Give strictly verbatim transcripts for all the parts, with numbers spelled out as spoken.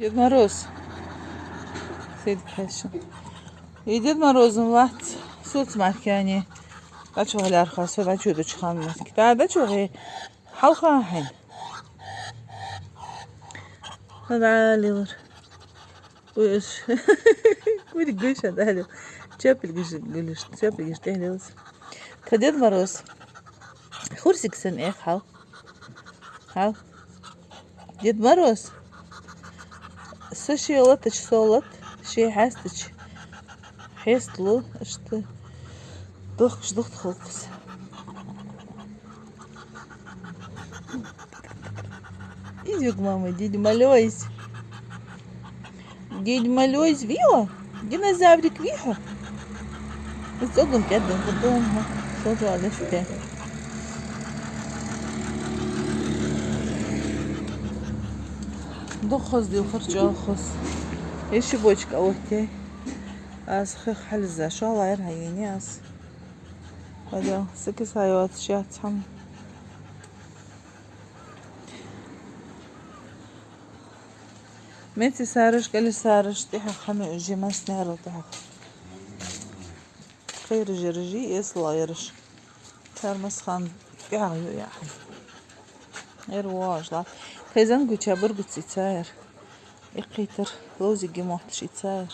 Дед Мороз. Сидик хьаьшан. И Дед Мороз вац, соцамахкани. ДӀачугӀа лаьрхӀа, со дӀачудучу ханна. Кита дӀачугӀе. Хьалха хьайн. Далилар. Уж. Куди гуша дали. Чапил гуш, гулиш, чапил гуш тӀехлелс. Та Дед Мороз. Хурсик сан эх хьал. Хьал. Дед Мороз. Со ши латач, со лат, ши хьестач. Хьест лу, ишта. Дохкаш духт халкъас. Изюк, мама, Дед Мороз. Дед Мороз вио? Динозаврик вихьо? Из цӀогун кӀеддан хӀу дон, хӀу. Шо жа леште. Дохоз дил харча алхоз. Иши бочка оттей. Аз хих хьалза. Шо лайр хьайини аз. Вадя, сакис хайват шац хьам. Меци сараш, кали сараш, тӀехьа хами уже мас нерал тӀехьа. Хайр жержи, эс лайраш. Цар мас хан тӀехьа ю яхьа. Эр вожла. Тхезан гуча бургуци цар. Икхитар лозиги мотташ и цар.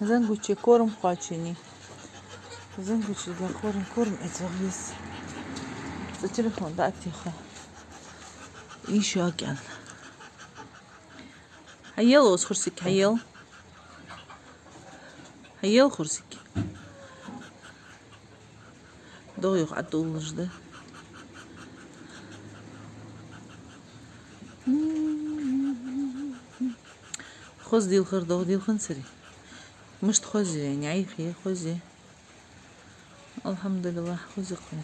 Зангуче корм кхоачийни. Зангуче да корм, корм эцвагӀ вис. Цу телефон да тиха. Ишо кӀян. Хьаел оз хурсик, хьаел. Хьаел хурсик. ДогӀа юха Ӏатуллаш да. Хоза дилхар, догӀа дилхан сари. Мишта хоза ве, няйхе хоза. Алхьамдулиллахь, хоза кхы.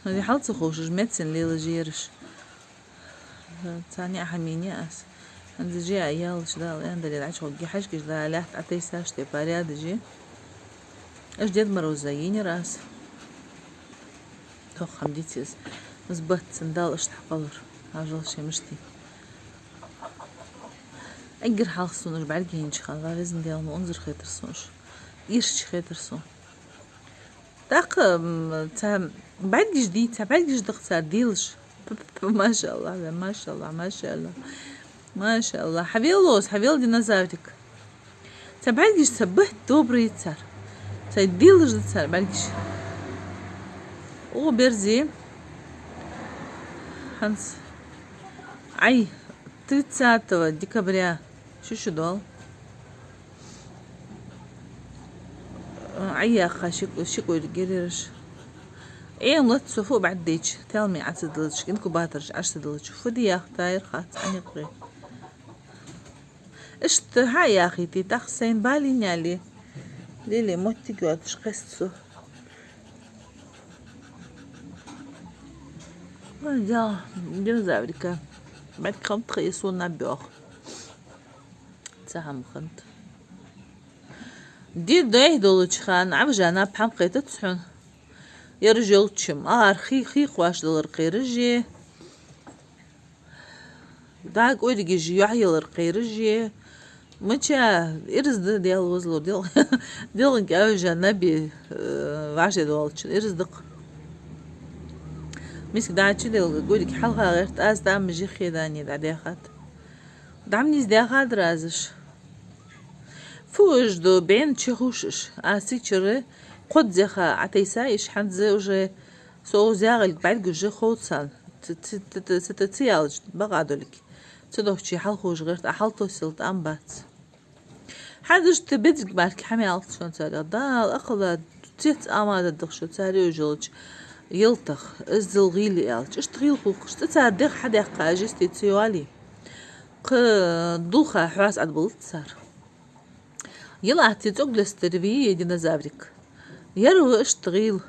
Ди хьал ца ховшаш, мецин лела жераш. Царна а хьамине аз. ХӀанз жи а ялаш дала, андале дӀачхьогги хьашкиш дала, лаьтта Ӏатайсаш те порядок жи. Аш Дед Мороза йинер аз. Тох хам дицес. Мас бат цан дал аш тхьакъалур. Ажал шемишти. Эггара хьалха сона уж бӀаргайинча хана, ва везан Дела, ма унзара хетар сона уж. Ирча хетар сона. ТӀаккха, м, ца бӀаргаш дий, ца бӀаргаш дакх цар дилаш. П-п-п-, машаллахӀ, бе, машаллахӀ, машаллахӀ. МашаллахӀ. Хьавел оз, хьавел динозаврик. Ца бӀаргаш ца бахт добрый цар. Ца дилаш да цар бӀаргаш. О, берзи. ХӀанз. Ай, тридцатого декабря. Шу шу дол. Ай, яха, ши, ши кӀур герераш. Эм лат со фу бӀаргадайча, телми Ӏа ца далача, инкубатораш Ӏа ца далача. Фу ди яхтайр хац Ӏаникъи. Ишта хьа яхийти, тахсайн балиняли. Лили, моттиг йоацаш кхест со. Ой, да, динозаврика. Баьтка хам тха и сона бёх. Ца хьам хант. Ди дайх долча хана, Ӏабжа наб хьам кхетац хьона. Яр желчим. Ар хи-, хи хваш далар кхераже. Даг ойригиш йохьялар кхераже. Мача, ирз да, Дела возло, Дел-, Делан кӀаьвжа наби, э, вӀаши долчун, ирз дакх. Миск дачи Дела, гурик хьалха гӀерт, аз дам жихе дани дӀадехат. Дам низ дехат разыш. Фу уж ду, бен чехушиш. А сичары кход зеха, а тайса иш хьанзы уже. Со узягӀалг бӀаргуж ховцан, ц-, ц-, ц-, ц-, ц-, ц-, ялч бакъадолик. Ца дохчи хьалхуж гӀерт, а хьалтосил тӀам бац. Хьадашта бедзиг марки хьамялц шон царга. Дал, акъала, цец амада дах шо цари ужалч. Елтах, из дил гӀили ялч. Ишта гӀил хухш, цӀа цар дех хьадех кажисти ца йоали. Кхы дулха хьоас адбулт цар. Ел ахти цӀоглестер ви динозаврик. Яр ва ишта гӀил.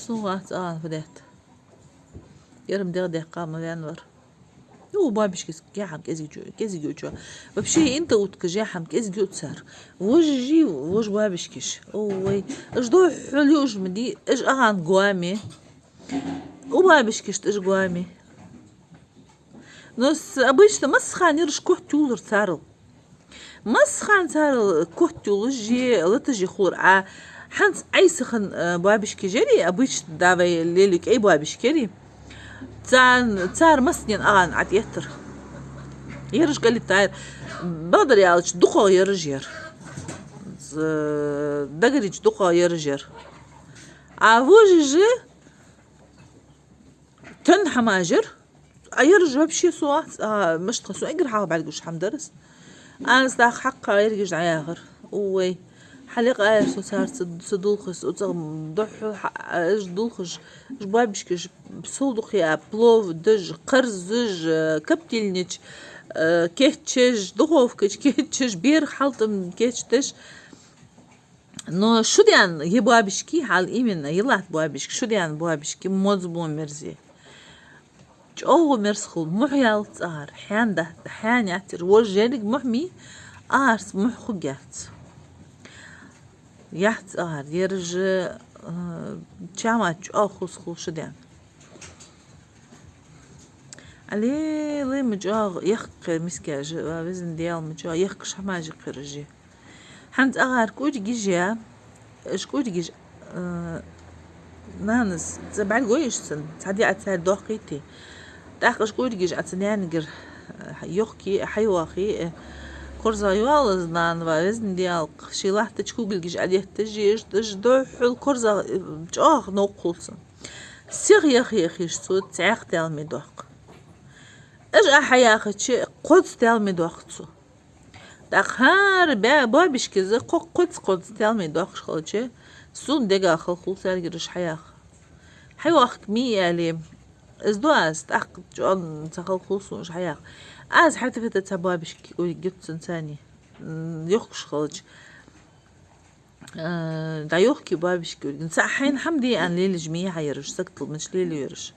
Сугъа цӀагӀан фу даьтта. Ярам дегӀ дехка ма вен вар. Ну, бабишкис яхьам кӀезиг чу, кӀезиг ю чу. Вообще, инта утка жахьам кӀезиг ю цар. Вож жи, вож бабишкиш. Ой, аж до хьули уж ма ди, аж агӀан гуами. У бабишкиш аж гуами. Но с-, обычно массахана ераш котъюллар царел. Массахана царел котъюллаш е латаш е хулар. А хӀанз Ӏайса хинна, э, бабишкаш яр, обычно да вай лелаю кӀай бабишкаш яр. Цар, цар массанена агӀан ӀотӀаеттар. Ераш кӀалийтар. Бакъдар аьлча, дукхагӀа ераш яр. З-, дагадоагӀача дукхагӀа ераш яр. А вожаш а тӀехьа хӀамаш яр. А ераш вообще со ац, а, мишта хиннад, сона эггара хьалха бӀаргагуш хӀама дар из. Аз тӀаккха хьакха ерригаш дӀаяхар. Увай. Хьалъякъаяр со царца, ца дулхаш, оцагӀа духхьал хьа-, уж дулхаш, уж бабишкаш, сол дукха яь, плов деш, карзаш, э, коптильнича, э, кечъеш, духовка чу кечъеш, берах хьалтӀам кечдеш. Но шудаьнна е бабишка, хьал именно, е латта бабишка, шудаьнна бабишка, модз бу мерза. ЧӀоагӀа мерза хул, мухь яьлац цӀагӀара, хьаьна дац, хьаьна яц ераш, вож еррига мухь ма йий, арц мухь хургьяц. Яц цӀагӀара, ераш, э, чам а чӀоагӀа хоза хул шудаьнна. Ӏалелай ма чӀоагӀа яхкар мискаш, ва Везан Даьла, ма чӀоагӀа яхкаш хӀамаш я ераш. ХӀанз цӀагӀара кӀуьргаш я, уж кӀуьргаш, э, нанас, цӀа бӀаргагой уж цун, цхьа ди Ӏа цар дохкийта. ТӀаккха уж кӀуьргаш Ӏа цун наьнагара, э, йохка, хьайоахе, э, корзагӀа йоалл из нана, ва Везан Даьла, ший латтача кугилгаш Ӏодетташ, уж, уж духхьал корзагӀа, э, чӀоагӀа новкъа хул цун. Сиха яха-яхаш цо цхьаькха телми доаккх. Уж Ӏа хьаяхача, кхозза телми доаккх цо. ТӀаккха хӀара бе-, бабишкаш кхо-, кхозза-кхозза телми доаккхаш хилча, сона дега хала хул царгара уж хьаяха. Хьайоахка ма йий аьле, из ду аз, тӀаккха чӀоагӀа ца хала хул сона уж хьаяха. Аз хьаьта-фита цхьа бабишка кӀуьрг я цун царна, м, йохкаш хилча. Э, дӀайохке бабишка кӀуьргаш. Цхьа хьайна хӀама де аьнна лелаш ма йий хьа ераш, саготал мича лелаю ераш.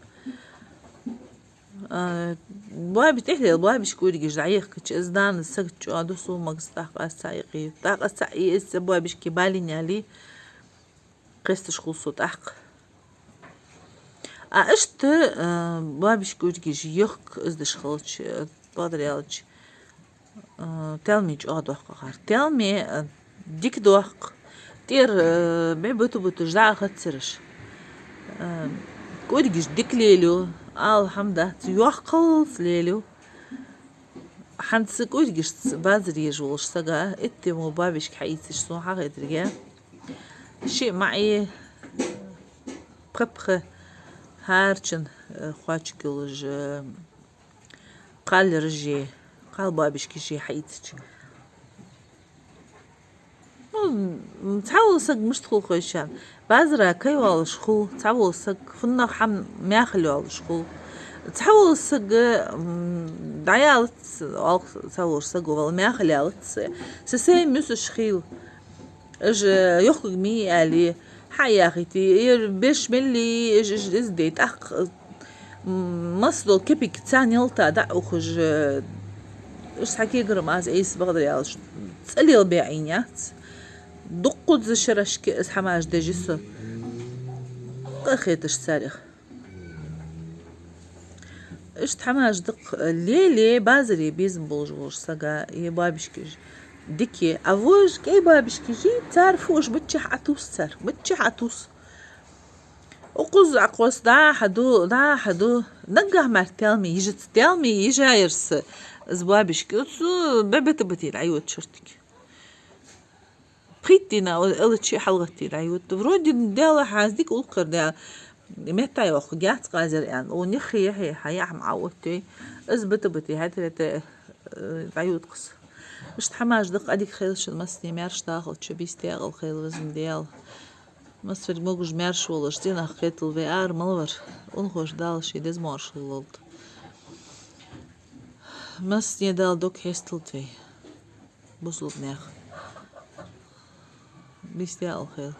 Э, баби-, тӀехьа лела бабишка кӀуьргаш дӀаяхкача, из нанас сагот чӀоагӀа дусу, магас тӀаккха аз цхьа юкъе. ТӀаккха аз цхьа и из цхьа бабишка балийна аьле, кхесташ хул со тӀаккха. А иштта, э, бабишка кӀуьргаш йохка из деш хилча, э, бакъдар аьлча, э, телми чӀоагӀа доаккх акхар. Телми, э, дика доаккх. ТӀера, э, бӀи бута-буташ дӀа а хаццараш. Э, кӀуьргаш дика лелаю, ала хӀама дац, йоккхалца лелаю. ХӀанз кӀуьргашца базар еш волаш сага, итте мо бабишка хьаийцача сона хьахетаргья. Шиъ маӀа, пхи-пхи хӀарчун, э, кхоачаргйолаш, э, кхалераш, кхалбабишкаш хьаийцача. Ну, цхьавола саг мишта хул хой шоана? Базара кхы йоалаш хул, цхьавола саг фуннагӀа хӀама мехала йоалаш хул. Цхьавола саг, м, дӀаялац, оалаш цхьаволча саго, валла мехала ялац. Са сай муьсаш хил. Уж йохкаргья аьле, хьаяхийта, ер беш мел я, уж, уж из де, тӀаккха, м, масса дола кепиг царна ялта дӀа а ухаш, уж цхьа кегара маза Ӏийса, бакъдар аьлча, цӀа лелабе Ӏийна яц. Дуккхаза шерашка из хӀамаш деш я со. Къахеташ царех. Иштта хӀамаш дакъа лелае, базаре безам болаш волаш сага, е бабишкаш дика я. А вож кӀай бабишкаш я, цар фу уж миччахьа Ӏотувс цар, миччахьа Ӏотувс. Укхаза Ӏокхосс дӀа-хьа ду, дӀа-хьа ду. Наггахьа мара телми йижац, телми йижа яр са, из бабишка. Цу бе-, бета-бете дӀайода чертик. Пхийттина, о-, элачи хьалгӀатти дӀайода. Вроде Даьла хьаз дика улкхар да, метта йоху гяц къазар аьнна. О, ниххе яхье, хьа яхьа ма Ӏа оттей. Из бата-бати, хьаьта-хьаьта, э, дӀайода кхас. Иштта хӀамаш дакъа дика хийла шун массане, маьрша дахалча, бийса декъала хийла, Везан Даьла. Массавар могаш-маьрша волаш, цӀенах кхеталва вай ара мел вар. Унахоша Дала ший деза моаршал лолда. Массане Дала дог хьесталда вай. Бусалба нах. Бийса декъала хийла.